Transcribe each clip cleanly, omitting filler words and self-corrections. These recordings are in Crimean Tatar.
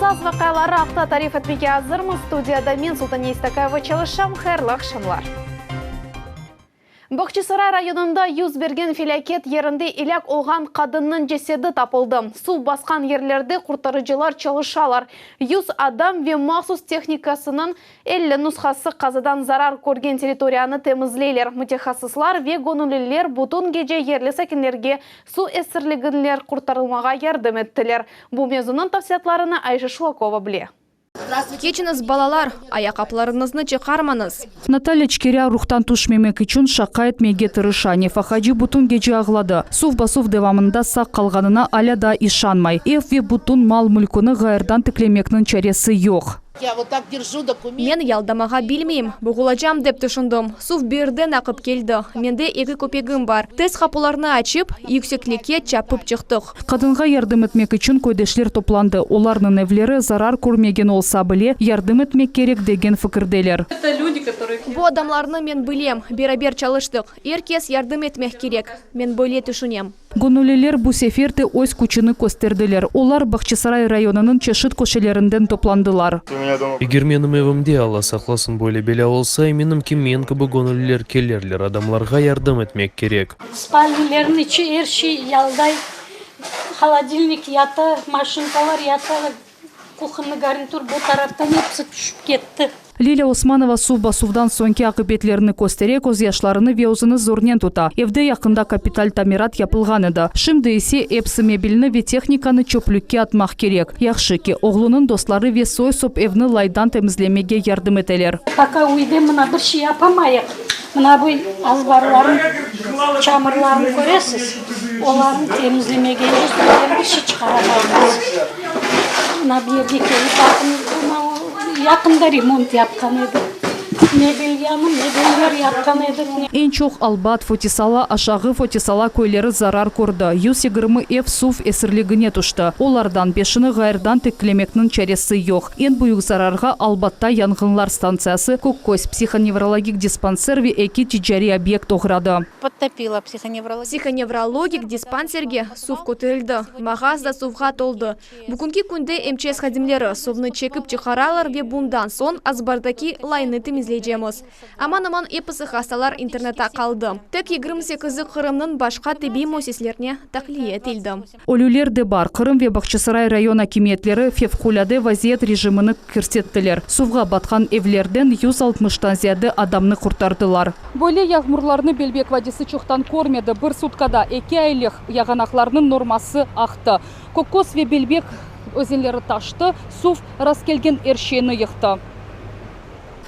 Esas vaqiaları aqta tarif etmege azırmız. Studiyada men, Sultaniye İstakayeva, çalışam. Hayırlı aqşamlar. Bağçasaray rayonında yüz bergen felâket yerinde elâk olğan qadınnıñ cesedi tapıldı. Suv basqan yerlerde qurtarıcılar çalışalar. 100 adam ve mahsus tehnikasınıñ 50 nushası qazadan zarar körgen territoriyanı temizleyler. Mütehassıslar ve göñülliler bütün gece yerli sakinlerge suv esirliginden qurtarılmağa yardım ettiler. Bu mevzunıñ tafsilâtlarını Ayşe Şulakova bile. Keçiñiz, balalar, ayaqqaplarıñıznı çıqarmañız. Natalya Çkerâ ruhtan tüşmemek içün şaqa etmege tırışa. Nefaqacı bütün gece ağladı. Suv basuv devamında sağ qalğanına alâ daa işanmay. Ev ve bütün mal-mülküni ğayırdan tiklemekniñ çaresi yoq. Men yaldamağa bilmeyim, boğulacam dep tüşündim. Suv birden aqıp keldi. Mende eki köpegim bar. Tez qapularnı açıp, yükseklikke çapıp çıqtıq. Qadınğa yardım etmek içün köydeşler toplandı. Olarnıñ evleri zarar körmegen olsa bile, yardım etmek kerek degen fikirdeler. Bu adamlarnı men bilem, beraber çalıştıq. Er kes yardım etmek kerek, men böyle tüşünem. Göñülliler bu sefer de öz küçüni kösterdiler. Olar Bağçasaray rayonınıñ çeşit köşelerinden toplandılar. Eger menim evimde, Alla saqlasın, böyle belâ olsa, eminim ki, men kibi göñülliler kelirler. Adamlarğa yardım etmek kerek. Spalnilerniñ içi er şey yalday, holodilnik yata, maşinkalar yata, kuhonnıy garnitur bu taraftan episi tüşip ketti. Lilâ Osmanova suv basuvdan soñki aqibetlerini köstere, közyaşlarını ve özüni zornen tuta. Evde yaqında kapital tamirat yapılğan edi. Şimdi ise epsi mebelni ve tehnikanı çöplükke atmaq kerek. Yahşı ki, oğlunıñ dostları ve soy-sop evni laydan temizlemege yardım eteler. Поka üyde mına bir şey yapamayıq. Mına bu azbarlarnıñ çamurlarını köresiz, olarnı temizlemegence üyden bir şey çıqaramaymız. Mına bu yerge kelip baqıñız, mına yaqında remont yapqan edik. Mebel yañı mebeller yapqan edik. Eñ çoq Albat, Fotisala, Aşağı Fotisala köyleri zarar kördi. 120 ev suv esirligine tüşti. Olardan beşini ğayrıdan tiklemekniñ çaresi yoq. Eñ büyük zararğa Albatta yanğınlar stantsiyası, Kökköz psihonevrologik dispanser ve eki ticariy obyekt oğradı. Psihonevrologik dispanserge suv köterildi, mağaz da suvğa toldı. Bugünki künde MÇS hadimleri suvnı çekip çıqaralar ve bundan soñ azbardaki laynı temizleycemiz. Aman-aman episi hastalar internatta qaldı. Tek 28-i Qırımnıñ başqa tibbiy müessiselerine tahliye etildi. Ölüler de bar. Qırım ve Bağçasaray rayon akimiyetleri fevqulâde vaziyet rejimini kirsettiler. Suvğa batqan evlerden 160-tan ziyade adamnı qurtardılar. Böyle yağmurlarnı Belbek vadisi çoqtan körmedi. Bir sutkada eki aylıq yağanaqlarnıñ norması aqtı. Kökköz ve Belbek özenleri taştı, suv rastkelgen er şeyni yıqtı.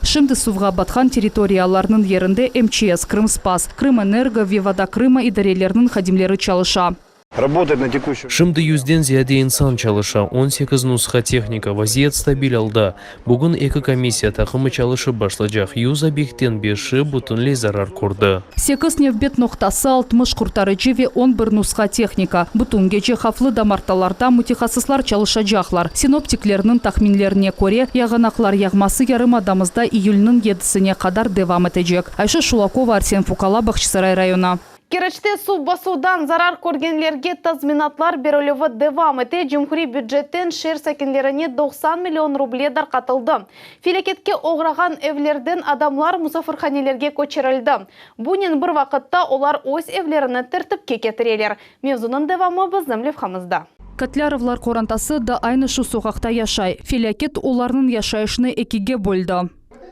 Şimdi suvğa batqan territoriyalarnıñ yerinde MÇS, Krımspas, Krımenergo ve Voda Krıma idareleriniñ hadimleri çalışa. Şimdi yüzden ziyade insan çalışa, 18 nusha tehnika, vaziyet stabil alda. Bugün eki komissiya taqımı çalışıp başlacaq, 100 obyektten beşi bütünley zarar kördi. Sekiz nevbet noqtası, 60 qurtarıcı ve 11 nusha tehnika. Bütün gece havflı damartalarda mütehassıslar çalışacaqlar. Sinoptiklerniñ tahminlerine köre, yağanaqlar yağması yarımadamızda iyülniñ yedisine qadar devam etecek. Ayşe Şulakova, Arsen Fukala, Bağçasaray rayonı. Keriçte suv basuvdan zarar körgenlerge tazminatlar berilüvi devam ete, cumhuriy bücetten şeer sakinlerine 90 million ruble darqatıldı. Felâketke oğrağan evlerden adamlar musafirhanelerge köçürildi. Bunen bir vaqıtta olar öz evlerini tertipke ketireler. Mevzunıñ devamı bizim levhamızda. Kotlârovlar qorantası da aynı şu soqaqta yaşay. Felâket olarnıñ yaşayışını ekige böldi.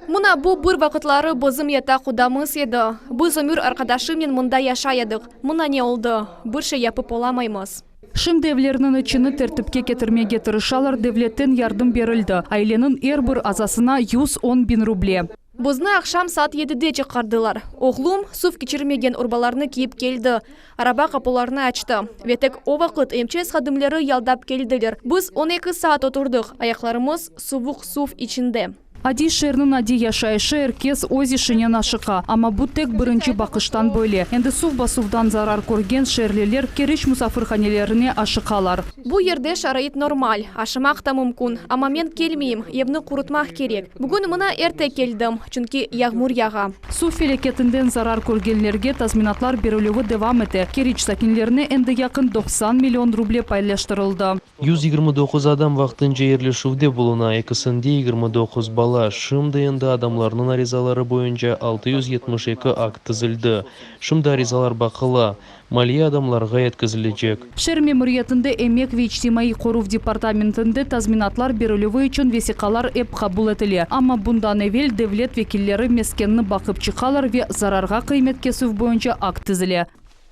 Mına bu bir vaqıtları bizim yataq odamız edi. Biz ömür arqadaşımnen mında yaşay edik. Mına ne oldı. Bir şey yapıp olamaymız. Şimdi evlerniñ içini tertipke ketirmege tırışalar, devletten yardım berildi, aileniñ er bir azasına 110 biñ ruble. Bizni aqşam saat yedide çıqardılar. Oğlum, suv keçirmegen urbalarnı kiyip keldi, araba qapularını açtı. Ve tek o vaqıt MÇS hadimleri yaldap keldiler. Biz 12 saat oturdıq, ayaqlarımız suvuq suv içinde. Adiy şeerniñ adiy yaşayışı, er kes öz işinen aşıqa. Amma bu tek birinci baqıştan böyle. Endi suv basuvdan zarar körgen şeerliler Keriç musafirhanelerine aşıqalar. Bu yerde şarait normal, aşamaq da mümkün, amma men kelmeyim, evni qurutmaq kerek. Bugün mına erte keldim, çünki yağmur yağa. Suv felâketinden zarar körgenlerge tazminatlar berilüvi devam ete. Keriç sakinlerine endi yaqın 90 million ruble paylaştırıldı. 129 adam vaqtınca yerleşüvde buluna, ekisinde 29 bala. Şimdi endi adamlarnıñ arizaları boyunca 672 akt tizildi. Şimdi arizalar baqıla, maliye adamlarğa yetkizilecek. Şeer memuriyetinde Emek ve içtimaiy qoruv departamentinde tazminatlar berilüvi içün vesiqalar ep qabul etile. Amma bundan evel devlet vekilleri meskenni baqıp çıqalar ve zararğa qıymet kesüv boyunca akt tizile.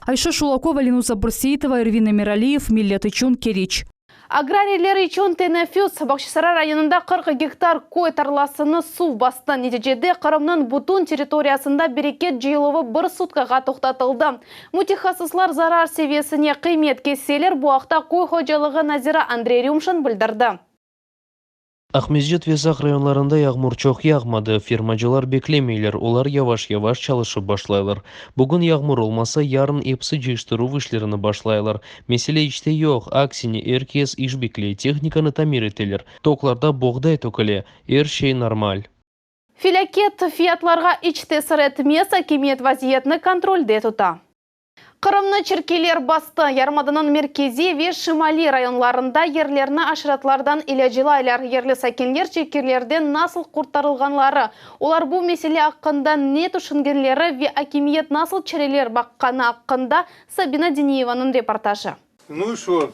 Ayşe Şulakova, Lenuza Bürseitova, Ervin Emiraliyev, Millet içün, Keriç. Agrariyler içün teneffüs. Bağçasaray rayonında 40 gektar köy tarlasını suv bastı. Neticede Qırımnıñ bütün territoriyasında bereket cıyıluvı bir sutkağa toqtatıldı. Mütehassıslar zarar seviyesine qıymet keseler, bu aqta köy hocalığı naziri Andrey Rümşin bildirdi. Aqmescit ve Saq rayonlarında yağmur çoq yağmadı. Fermacılar beklemeyler, olar yavaş-yavaş çalışıp başlaylar. Bugün yağmur olmasa, yarın episi cıyıştıruv işlerini başlaylar. Mesele işte yoq, aksine, er kes iş bekley, tehnikanı tamir eteler, toklarda boğday töküle, er şey normal. Felâket fiyatlarğa iç tesir etmez, akimiyet vaziyetni kontrolde tuta. Qırımnı çirkiyler bastı. Yarımadanıñ merkeziy ve şimaliy rayonlarında yerlerni aşeratlardan ilâclaylar. Yerli sakinler çirkiylerden nasıl qurtarılğanları, olar bu mesele aqqında ne tüşüngenleri ve akimiyet nasıl çareler baqqanı aqqında Sabina Diniyevanıñ reportajı. Ну и что?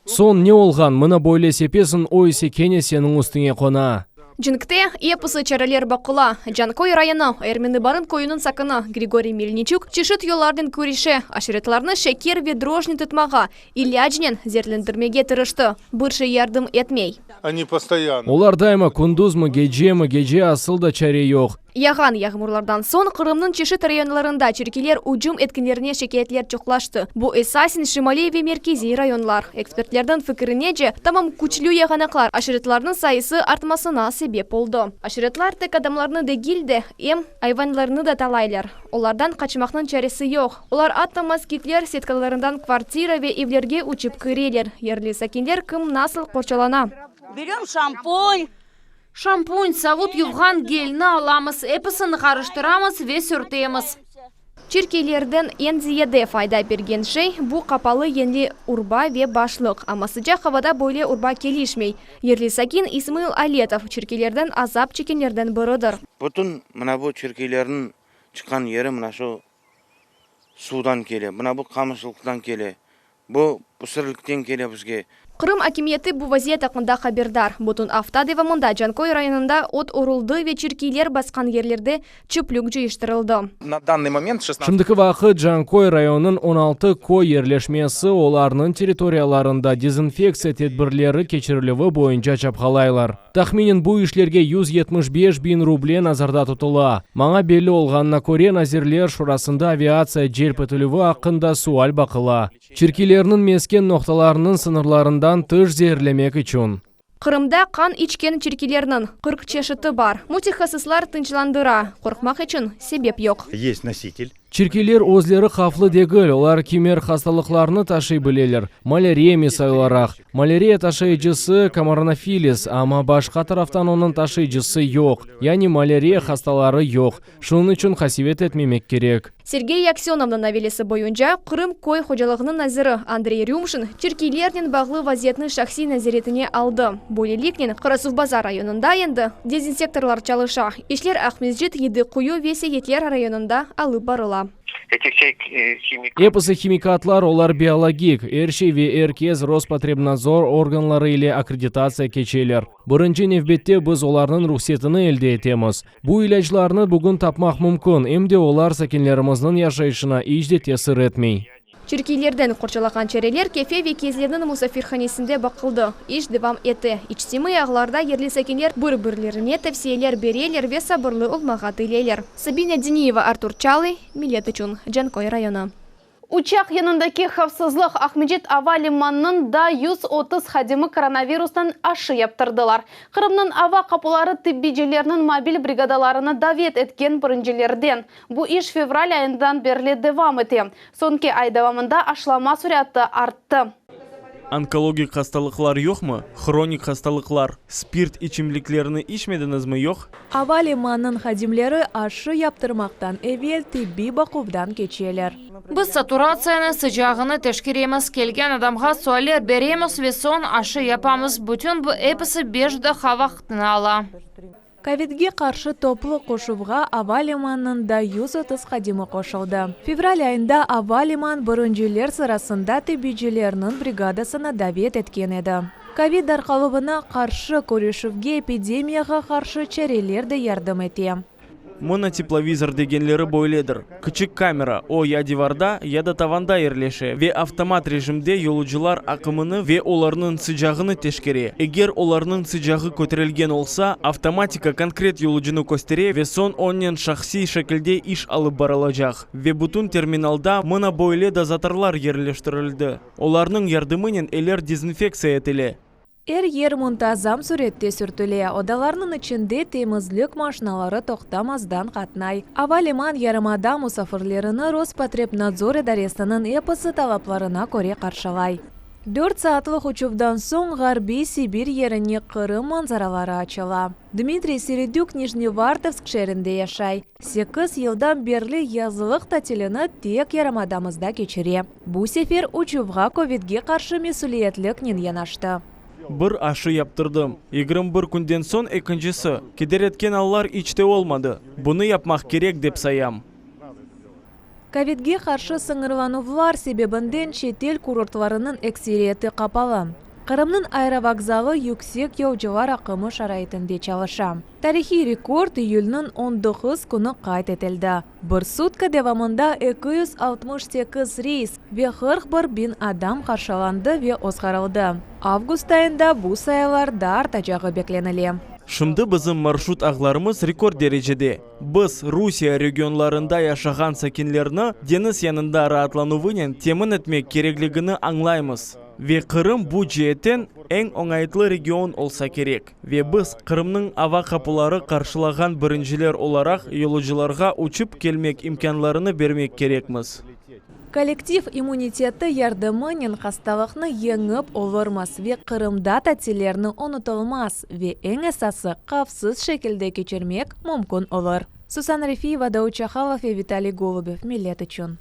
Soñ ne olğan, mına böyle sepesiñ, o ise kene seniñ üstüñe qona. Cenkte episi çareler baqıla. Canköy rayonı, Ermeni Barın köyüniñ sakini Grigoriy Melniçuk çeşit yollarnen küreşe, aşeratlarnı şeker ve droşni tutmağa, ilâcnen zeerlendirmege tırıştı. Bir şey yardım etmey. Они постоянно. Olar daima kündüzmi, gecemi, gece asıl da çare yoq. Yağğan yağmurlardan soñ Qırımnıñ çeşit rayonlarında çirkiler ücüm etkenlerine şikâyetler çoqlaştı. Bu esasen şimaliy ve merkeziy rayonlar. Ekspertlerniñ fikirinece, tamam küçlü yağanaqlar aşeratlarnıñ sayısı artmasına sebep oldı. Aşeratlar tek adamlarnı degil de, em ayvanlarnı da talaylar. Olardan qaçmaqnıñ çaresi yoq. Olar atta moskitler setkalarından kvartira ve evlerge uçıp kireler. Yerli sakinler kim nasıl qorçalana. Берем шампунь. Şampun, savut yuvğan gelni alamız, episini qarıştıramız ve sürtemiz. Çirkiylerden eñ ziyade fayda bergen şey, bu qapalı yenli urba ve başlıq. Amma sıcaq avada böyle urba kelişmey. Yerli sakin İsmail Aletov, çirkiylerden azap çekkenlerden biridir. Bütün mına bu çirkiylerniñ çıqqan yeri mına şu suvdan kele, mına bu qamışlıqtan kele, bu püsürlikten kele bizge. Qırım akimiyeti bu vaziyet aqqında haberdar. Bütün afta devamında Canköy rayonında ot oruldı ve çirkiyler basqan yerlerde çöplük cıyıştırıldı. На данный момент 16 Şimdiki vaqıt Canköy rayonınıñ 16 köy yerleşmesi olarnıñ territoriyalarında dezinfektsiya tedbirleri keçirilüvi boyunca çapqalaylar. Tahminen bu işlerge 175 biñ ruble nazarda tutula. Maña belli olğanına köre, Nazirler Şurasında aviatsiya celp etilüvi aqqında sual baqıla. Çirkiylerniñ mesken noqtalarınıñ sıñırlarından tış zeerlemek içün. Qırımda qan içken çirkiylerniñ 40 çeşiti bar. Mütehassıslar tınçlandıra, qorqmaq içün sebep yoq. Есть носитель. Çirkiyler özleri havflı degil, olar kimer hastalıqlarnı taşıy bileler. Malâriya misal olaraq. Malâriya taşıyıcısı komaronofilis, amma başqa taraftan onıñ taşıyıcısı yoq. Yani malâriya hastaları yoq. Şunıñ içün qasevet etmemek kerek. Sergey Aksenovnıñ avalesi boyunca Qırım köy hocalığınıñ naziri Andrey Rümşin çirkiylernen bağlı vaziyetni şahsiy nezaretine aldı. Böyleliknen Qarasuvbazar rayonında endi dezinsektorlar çalışa. İşler Aqmescit, Yedi Quyu ve Seyitler rayonında alıp barıla. Этих всех химик. Episi himikatlar, olar biologik, er şey ve er kes Rospotrebnadzor organları ile akkreditatsiya keçeler. Birinci nevbette biz olarnıñ ruhsetini elde etemiz. Bu ilâclarnı bugün tapmaq mümkün, em de olar sakinlerimizniñ yaşayışına iç de tesir etmey. Çirkiylerden qorçalağan çareler Kefe ve Kezlevniñ musafirhanesinde baqıldı. İş devam ete. İçtimaiy ağlarda yerli sakinler bir-birlerine tevsiyeler bereler ve sabırlı olmağa tileyler. Sabina Diniyeva, Artur Çalıy, Millet içün, Canköy rayonı. Uçaq yanındaki havfsızlıq, Aqmescit ava limanınıñ da 130 hadimi koronavirustan aşı yaptırdılar. Qırımnıñ ava qapuları tibbiycilerniñ mobil brigadalarını davet etken birincilerden. Bu iş fevral ayından berli devam ete. Soñki ay devamında aşılama süratı arttı. Onkologik hastalıqlar yoqmı? Hronik hastalıqlar, spirt içimliklerini içmediñizmi, yoq? Ava limanınıñ hadimleri aşı yaptırmaqtan evel tibbiy baquvdan keçeler. Biz saturatsiyanı, sıcağını teşkeremiz, kelgen adamğa sualler beremiz ve soñ aşı yapamız. Bütün bu episi beş daqqa vaqtını ala. Kovidge qarşı toplu qoşuvğa ava limanınıñ da 130 hadimi qoşuldı. Fevral ayında ava liman birinciler sırasında tibbiycilerniñ brigadasını davet etken edi. Kovid darqaluvına qarşı küreşüvge epidemiyağa qarşı çareler de yardım ete. Mına teplovizor degenleri böyledir. Kiçik kamera, o ya divarda, ya da tavanda yerleşe ve avtomat rejimde yolucılar aqımını ve olarnıñ sıcağını teşkere. Eger olarnıñ sıcağı köterilgen olsa, avtomatika konkret yolucını köstere ve soñ onnen şahsiy şekilde iş alıp barılacaq. Ve bütün terminalda mına böyle dozatorlar yerleştirildi. Olarnıñ yardımınen eller dezinfektsiya etile. Er yer muntazam sürette sürtüle, odalarnıñ içinde temizlik maşinaları toqtamazdan qatnay. Ava liman yarımada musafirlerini Rospotrebnadzor idaresiniñ episi talaplarına köre qarşılay. Dört saatlıq uçuvdan soñ Ğarbiy Sibir yerine Qırım manzaraları açıla. Dmitriy Seredük Nijnevartovsk şeerinde yaşay. Sekiz yıldan berli yazlıq tatilini tek yarımadamızda keçire. Bu sefer uçuvğa kövidge qarşı mesüliyetliknen yanaştı. Bir aşı yaptırdım. 21 künden soñ ekincisi. Keder etken allar iç te olmadı. Bunı yapmaq kerek dep sayam. Kovidge qarşı sıñırlanuvlar sebebinden çetel kurortlarınıñ ekseriyeti qapalı. Qırımnıñ aerovokzalı yüksek yolcular aqımı şaraitinde çalışa. Tarihiy rekord iyülniñ on doquz künü qayd etildi, bir sutka devamında 268 reys ve 41 biñ adam qarşılandı ve ozğarıldı. Avgust ayında bu sayılar daa artacağı beklenile. Şimdi bizim marşrut ağlarımız rekord derecede. Biz Rusiye regionlarında yaşağan sakinlerni deñiz yanında raatlanuvınen temin etmek kerekligini añlaymız. Ve Qırım bu ceetten eñ oñaytlı region olsa kerek. Ve biz, Qırımnıñ ava qapıları qarşılağan birinciler olaraq, yolcularğa uçıp kelmek imkânlarını bermek kerekmiz. Kollektiv immuniteti yardımınen hastalıqnı yeñip olurmız ve Qırımda tatillerni unutılmaz ve eñ esası havfsız şekilde keçirmek mümkün olur. Susan Refiyeva, Daud Çahalov ve Vitaliy Golubev, Millet içün.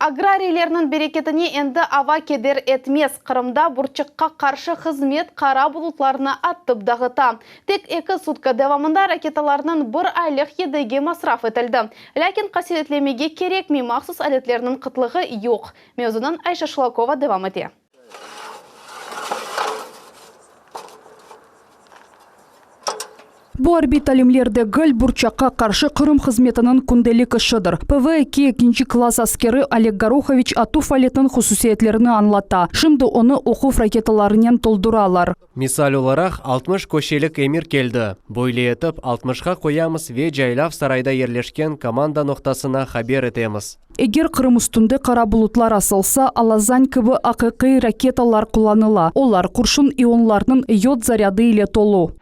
Agrariylerniñ bereketine endi ava keder etmez. Qırımda burçaqqa qarşı hızmet qara bulutlarnı atıp dağıta. Tek eki sutka devamında raketalarnıñ bir aylıq yedegi masraf etildi. Lâkin qasevetlemege kerekmey, mahsus aletlerniñ qıtlığı yoq. Mevzunı Ayşe Şulakova devam ete. Bu arbiy talimler degil, burçaqqa qarşı Qırım hızmetiniñ kündelik işidir. PV-2 ekinci klass askeri Oleg Gorohoviç atuv aletiniñ hususiyetlerini añlata. Şimdi onı oquv raketalarınen tolduralar. Misal olaraq, 60 köşelik emir keldi. Böyle etip, altmışqa qoyamız ve Caylav Sarayda yerleşken komanda noqtasına haber etemiz. Eger Qırım üstünde qara bulutlar asılsa, Alazan kibi aqiqiy raketalar qullanıla, olar qurşun ionlarnıñ yod zarâdı ile tolu.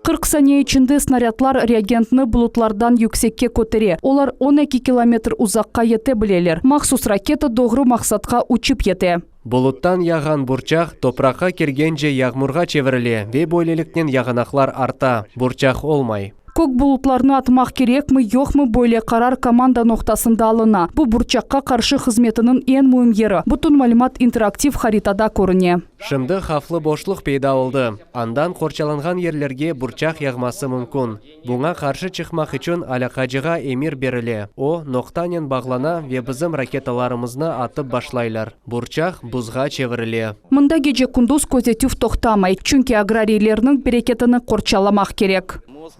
40 saniye içinde snarâdlar reagentni bulutlardan yüksekke kötere, olar 12 kilometr uzaqqa yete bileler. Mahsus raketa doğru maqsatqa uçıp yete. Buluttan yağğan burçaq topraqqa kirgence yağmurğa çevirile ve böyleliknen yağanaqlar arta, burçaq olmay. Kök bulutlarnı atmaq kerekmi, yoqmı, böyle qarar komanda noqtasında alına. Bu burçaqqa qarşı hızmetiniñ eñ müim yeri. Bütün malümat interaktiv haritada körüne. Şimdi havflı boşluq peyda oldı, andan qorçalanğan yerlerge burçaq yağması mümkün. Buña qarşı çıqmaq içün alâqacığa emir berile, o, noqtanen bağlana ve bizim raketalarımıznı atıp başlaylar. Burçaq buzğa çevirile. Mında gece-kündüz közetüv toqtamay, çünki agrariylerniñ bereketini qorçalamaq kerek.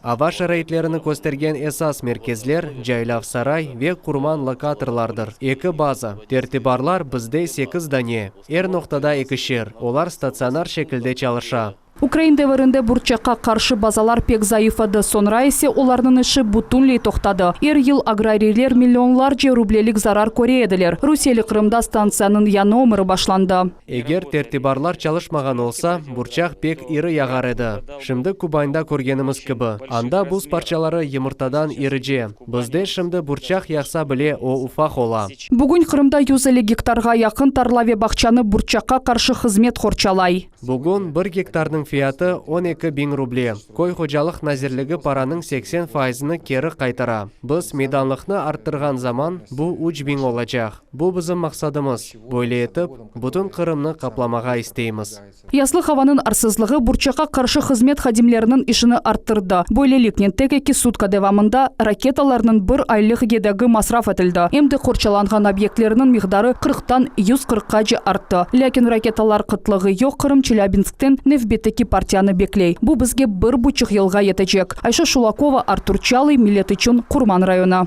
Ava şaraitlerini köstergen esas merkezler Caylav Saray ve Qurman lokatorlardır. Eki baza. Tertibarlar bizde sekiz dane. Er noqtada ekişer. Olar statsionar şekilde çalışa. Ukrain devirinde burçaqqa qarşı bazalar pek zayıf edi, soñra ise olarnıñ işi bütünley toqtadı. Er yıl agrariyler millionlarce rublelik zarar köre ediler. Rusiyeli Qırımda stantsiyanıñ yañı ömüri başlandı. Eger tertibarlar çalışmağan olsa, burçaq pek iri yağar edi. Şimdi Kubanda körgenimiz kibi, anda buz parçaları yımırtadan irice. Bizde şimdi burçaq yağsa bile o ufaq ola. Bugün Qırımda 150 gektarğa yaqın tarla ve bağçanı burçaqqa qarşı hızmet qorçalay. Bugün bir gektarnıñ fiyatı 12 biñ ruble. Köy hocalıq nazirligi paranıñ 80 faizini keri qaytara. Biz meydanlıqnı arttırğan zaman bu 3000 olacaq. Bu bizim maqsadımız. Böyle etip, bütün Qırımnı qaplamağa isteymiz. Yazlıq avanıñ arsızlığı burçaqqa qarşı hızmet hadimleriniñ işini arttırdı. Böyleliknen, tek eki sutka devamında raketalarnıñ bir aylıq yedegi masraf etildi, em de qorçalanğan obyektlerniñ miqdarı qırqtan 140qace arttı. Lâkin raketalar qıtlığı yoq, Qırım Çelâbinskten nevbetteki partiyanı bekley. Bu bizge bir buçuq yılğa yetecek. Ayşe Şulakova, Artur Çalıy, Millet içün, Qurman rayonı.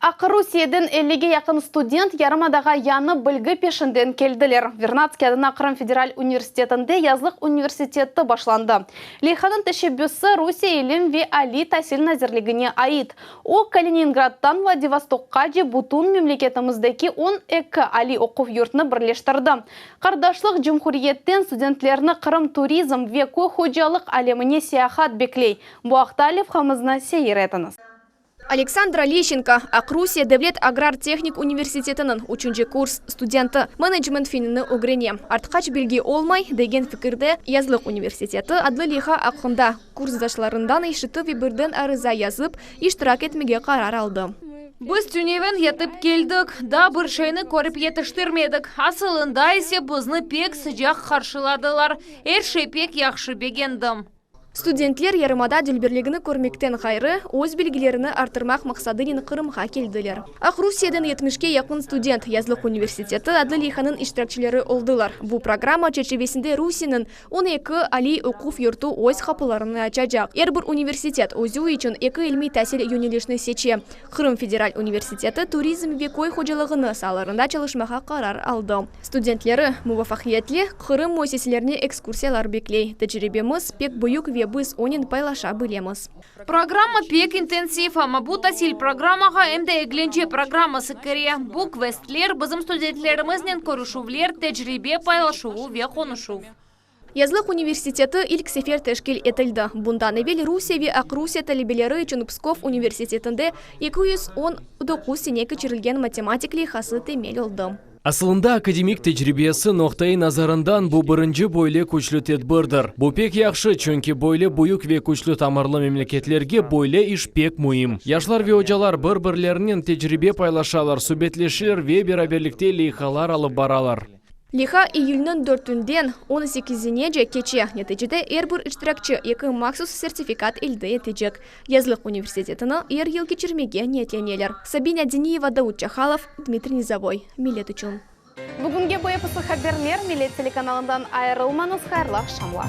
Aqrusiyeden 50-ge yaqın student yarımadağa yañı bilgi peşinden keldiler. Vernadskiy adına Qırım federal universitetinde yazlıq universiteti başlandı. Leyhanıñ teşebbüsi Rusiye ilim ve aliy tasil nazirligine ait. O, Kaliningraddan Vladivostoqqace bütün memleketimizdeki 12 aliy oquv yurtnı birleştirdi. Qardaşlıq cumhuriyetten studentlerni Qırım turizm ve köy hocalıq alemine seyahat bekley. Bu aqta levhamıznı seyir etiñiz. Aleksandra Leşenko, Aqrusiye devlet agrar-tehnik universitetiniñ üçünci kurs studenti, menecment fenini ögrene. Artqaç bilgi olmay, degen fikirde Yazlıq universiteti adlı leyha aqqında kursdaşlarından eşitti ve birden ariza yazıp, iştirak etmege qarar aldı. Biz tünevin yetip keldik, daa bir şeyni körip yetiştirmedik. Asılında ise bizni pek sıcaq qarşıladılar. Er şey pek yahşı, begendim. Studentler yarımada dülberligini körmekten ğayrı, öz bilgilerini arttırmaq maqsadınen Qırımğa keldiler. Aqrusiyeden yetmişke yaqın student Yazlıq universiteti adlı leyhanıñ iştirakçileri oldılar. Bu programma çerçivesinde Rusiyeniñ 12 aliy oquv yurtu öz qapılarını açacaq. Er bir universitet özü içün eki ilmiy tasil yönelişni seçe. Qırım federal universiteti turizm ve köy hocalığını saalarında çalışmağa qarar aldı. Studentleri muvafaqiyetli Qırım müessiselerine ekskursiyalar bekley. Tecribemiz pek büyük ve biz onen paylaşa bilemiz. Programma pek intensiv, amma bu tasil programmağa em de eglence programması kire. Bu kvestler, bizim studentlerimiznen körüşüvler, tecribe paylaşuvı ve qonuşuv. Yazlıq universiteti ilk sefer teşkil etildi. Bundan evel Rusiye ve Aqrusiye talebeleri içün Pskov universitetinde 219 sene keçirilgen matematik leyhası temel oldı. Asılında akademik tecribesi noqtai nazarından bu birinci böyle küçlü tedbirdir. Bu pek yahşı, çünki böyle büyük ve küçlü tamırlı memleketlerge böyle iş pek müim. Yaşlar ve ocalar bir-birlerinen tecribe paylaşalar, subetleşeler ve beraberlikte leyhalar alıp baralar. Leyha iyülniñ dörtünden on sekizinece keçe. Neticede er bir iştirakçi eki mahsus sertifikat elde etecek. Yazlıq universitetini er yıl keçirmege niyetleneler. Sabina Deniyeva, Davud Çahalov, Dmitriy Nizovoy. Millet içün. Bugünge bu episi haberler Millet telekanalından ayırılmañız hayırlı aqşamlar.